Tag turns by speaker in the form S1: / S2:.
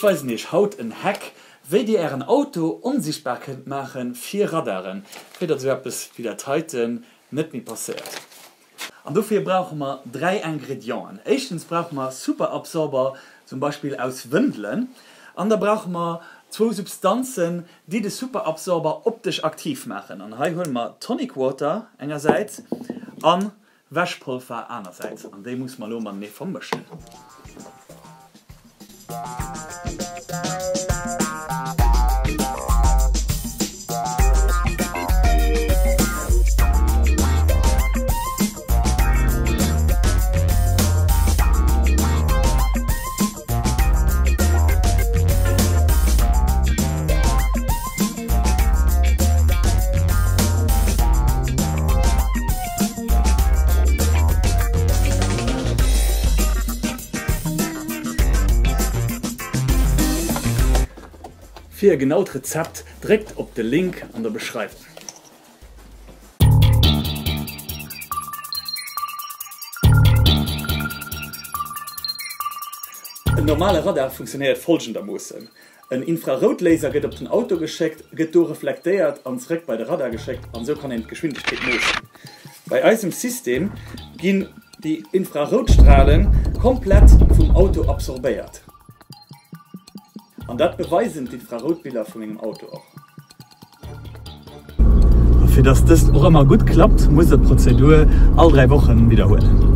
S1: Ech weisen iech haut en Hack wéi dir ären Auto onsichtbar kënnt maachen fir Radaren, fir datt esou eppes wéi dat heiten net méi passéiert. An dofir brauche mer 3 Ingredienten. Éischtens brauche mer Superabsorber, zum Beispill aus Wëndelen. An da brauche mer zwou Substanzen, déi de Superabsorber optesch aktiv maachen. An hei huele mer Tonic Water engersäits an Wäschpolver anersäits. An déi musse mer elo matenee vermëschen. Fir e genaut Rezept dréckt op de Link an der Beschreiwung. En normale Radar funktionéiert folgendermoossen, En Infraroutlaser gëtt op den Auto geschéckt, gëtt do reflektéiert an zeréck bei de Radar geschéckt an esou kann een d'Geschwindegkeet moossen. Bei eisem System ginn déi Infraroutstrale komplett vum Auto absorbéiert an dat beweisen d'Infraroutbiller vu mengem Auto och. A fir dass dëst och ëmmer gutt klappt, musst der d'Prozedur all 3 Wochen widderhuelen.